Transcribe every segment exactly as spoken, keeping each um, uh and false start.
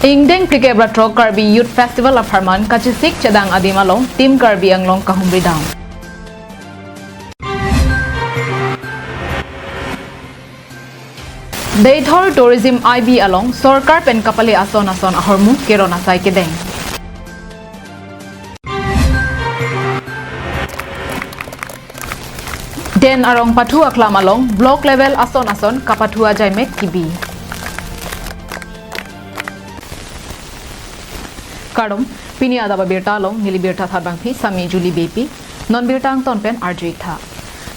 Ingdeng phlikep ra throk Karbi Youth Festival apharman kachesik chedang adim along Team Karbi Anglong kahumri dam. Deithor Tourism I B along sorkar pen kapale ason ason ahormu keron asai kedeng. Den arong pathu aklam along block level ason ason kapathu ajaimek kibi. Kardom, pini adap abirta along neli birta tharbangpi Sami Julie Beypi, non birta angton pen arju-ik tha.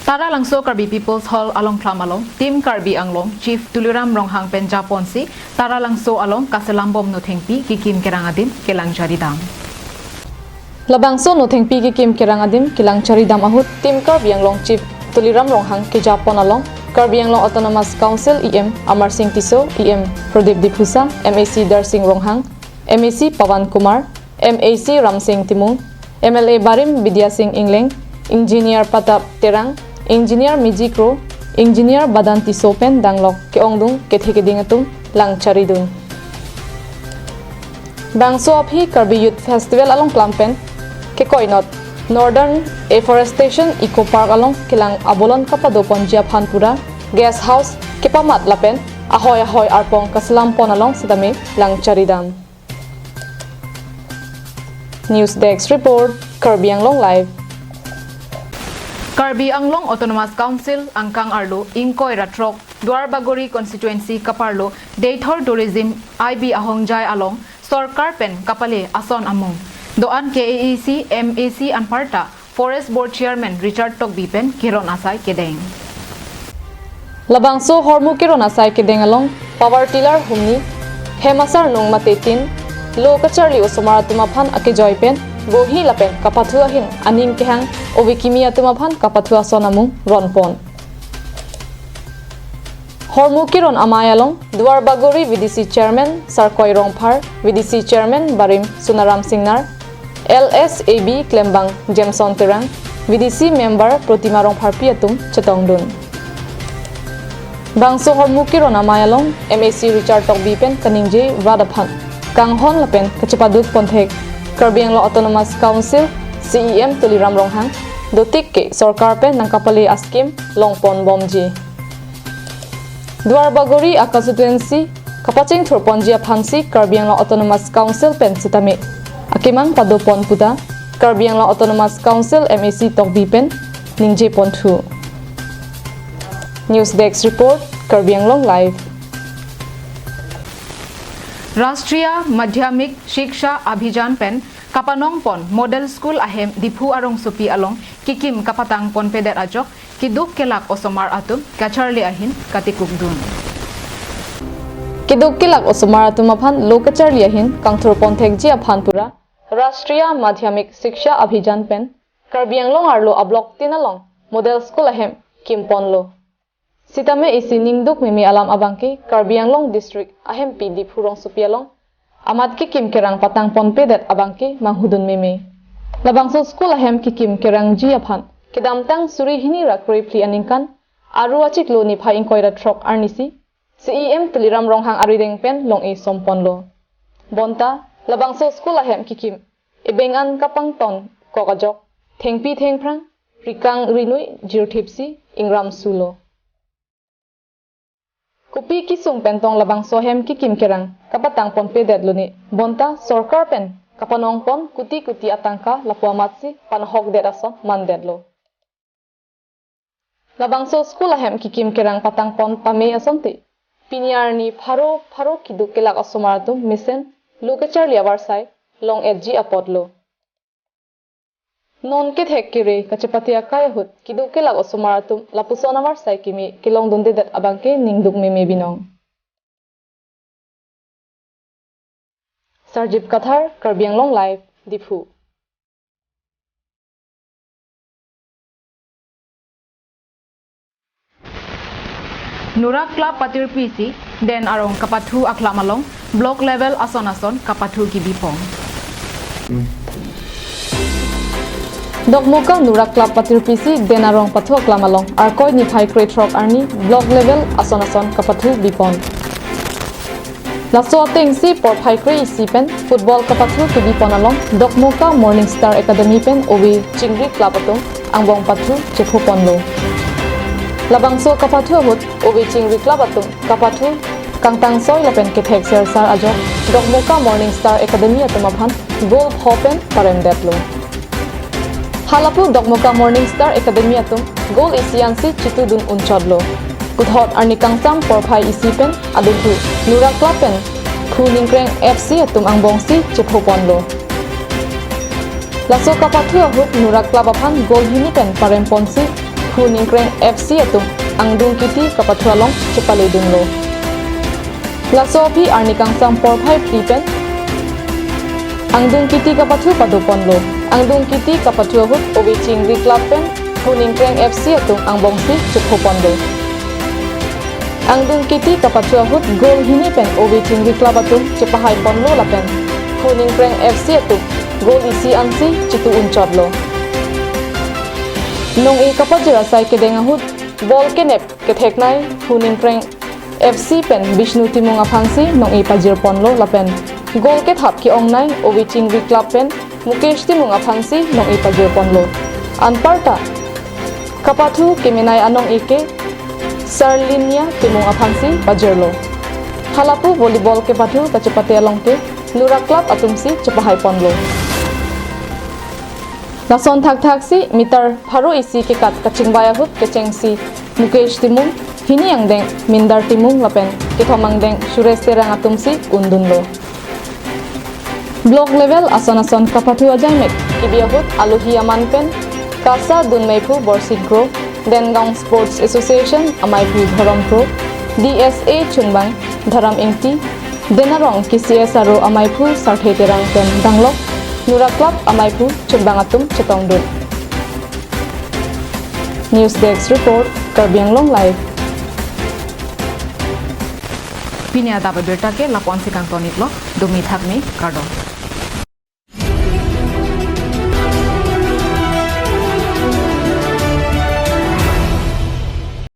Taralangso Karbi People's Hall alongthlam along Team Karbi Anglong Chief Tuliram Ronghang pen japonsi Taralangso along kaselambom Nothengpi kekim kerang adim kelang chari dam. Labangso Nothengpi kekim kerang adim kelang chari dam ahut Team Karbi Anglong Chief Tuliram Ronghang kejapon along Karbi Anglong Autonomous Council E M Amarsing Tisso, E M Pradip Diphusa, M A C Darsing Ronghang, M A C Pawan Kumar, M A C Ramsing Timung, M L A Barim Bidya Sing Engleng, Engineer Pratap Terang, Engineer Miji Kro, Engineer Badan Tisso pen danglok ke-ongdung kethe keding atum lang chari dun. Bangso aphi Karbi Youth Festival alongthlam pen kekoinot Northern Afforestation Eco Park along kelang abolon kapadoponji aphan pura guest house kepamat lapen ahoi ahoi arpong kaselampon along sitame lang chari dam. News Desk Report, Karbi Anglong Live. Karbi Anglong Autonomous Council angkang arlo ingkoi ra throk Duarbagori Constituency kaparlo Deithor Tourism I B ahongjai along sorkar pen kapale ason amung do-an K A A C M A C anparta Forest Board Chairman Richard Tokbi pen keron asai kedeng. Labangso hormu keron asai kedeng along power tiller humni, hem asarnung mate tin, lo kacharli osomar atum aphan akejoi pen bohi lapen kapathu ahin aning kehang ove kimi atum aphan kapathu ason amung ronpon. Hormu keron amei along Duarbagori V D C Chairman Sarkoi Rongphar, V D C Chairman Barim Sunaram Singnar, L S A B klembang Jameson Terang, V D C member Protima Rongpharpi atum chetongdun. Bangso hormu keron amei along M A C Richard Tokbi pen kaningje rat aphan kanghon lapen kachepaduk ponthek Karbi Anglong Autonomous Council C E M Tuliram Ronghang dotik ke sorkar pen nangkapale a-scheme longpon bomji. Duarbagori a-constituency kapachingthurponji aphansi Karbi Anglong Autonomous Council pen sitame akemang padopon puta Karbi Anglong Autonomous Council M A C Tokbi pen ningjeponthu. News Desk Report, Karbi Anglong Live. Rashtriya Madhyamik Shiksha Abhiyan pen kapanongpon Model School ahem Diphu arongsopi along kekim kapatangponpedet ajok keduk kelak osomar atum kacharli ahin katikukdun. Keduk kelak osomar atum aphan lo kacharli ahin kangthurponthekji aphan pura Rashtriya Madhyamik Shiksha Abhiyan pen Karbi Anglong arlo a-block tin along Model School ahem kimponlo. Sitame isi ningduk meme alam abangke Karbi Anglong District ahempi Diphu rongsopi along amat kekim kerang patangponpedet abangke manghudun meme. Labangso school ahem kekim kerangji aphan kedamtang suri hini ra krephli aningkan Aru achiklo niphai ingkoi ra throk arnisi C E M Tuliram Ronghang arideng pen long-e somponlo. Bonta labangso school ahem kekim ebeng an kapangtonkok ajok thengpi thengphrang, rikang rinui jirthipsi ingramsulo. Kopi kesung pentong labangso ahem kekim kerang kapatangponpedetlone, bonta sorkar pen kapanongpon kuti kuti atangka lapu amatsi panhokdet ason mandetlo. Labangso school ahem kekim kerang patangpon pame asonte pini arni pharo pharo keduk kelak osomar atum mesen lo kacharli avarsai long-etji apotlo. Non kethek kere kachepate akai ahut keduk kelak osomar atum lapuson avarsai keme kelongdundedet abangke ningduk meme binong. Sarjip Kathar, Karbi Anglong Live, Diphu. Nurak Club patirpisi, Den Arong kapathu aklam along, block level ason ason kapathu kibipong. Dokmoka Nurak Club patirpisi, Den Arong pathu aklam along, Arkoi niphai krethrok arni, block level ason ason kapathu bipon. Laso atengsi porphai kre-isi pen football kapathu kebipon along Dokmoka Morning Star Academy pen Ove Chingri Club atum angbong pathu chephoponlo. Labangso kapathu ahut Ove Chingri Club atum kapathu kangtangsoi lapen kethek sersar ajok Dokmoka Morning Star Academy atum aphan goal pho pen paremdetlo. Halapu Dokmoka Morning Star Academy atum goal isi ansi chitudun unchotlo. Puthot arni kangsam porphai isi pen adungthu Nura Club pen Phuningkreng F C atum angbongsi chephoponlo. Laso kapathu ahut Nura Club aphan goal hini pen paremponsi Phuningkreng F C atum angdung kiti kapathu along chepaledunlo. Laso aphi arni kangsam porphai phli pen angdung kiti kapathu padoponlo. Angdung kiti kapathu ahut Ove Chingri Club pen Phuningkreng F C atum angbongsi chephoponlo. Angdung kiti kapathu ahut goal hini pen Ove Chingri Club atum chepahaiponlo lapen Phuningkreng F C atum goal isi ansi chitu unchotlo. Nong-e kapajir asai kedeng ahut ball kenep ketheknei Phuningkreng F C pen Bishnu Timung aphansi nong-e pajirponlo lapen goal kethap ke-ongnei Ove Chingri Club pen Mukesh Timung aphansi nong-e pajirponlo. Anparta kapathu kemenei anong-e ke Sarlinia Timung aphansi pajirlo. Halapu volleyball kepathu kachepate along ke Nura Club atumsi chepahaiponlo. Lason thakthaksi meter pharo isi kekat kachingvai ahut kechengsi Mukesh Timung, hini angdeng Mindar Timung lapen kethom angdeng Suresh Terang atumsi undunlo. Block level ason ason kapathu ajaimek kebi ahut alohi aman pen KASA dunmeiphu Borsing Kro, Dengaon Sports Association ameiphu Dhorom Kro, D S A chunbang Dharam Ingti, Denarong K C S aro ameiphu Sarthe Terang pen danglok Nura Club ameiphu chunbang atum chetongdun. News Desk Report, Karbi Anglong Live. Pini adap abirta ke lapu-ansi kangton-iklo, dumi thakmi, kardom.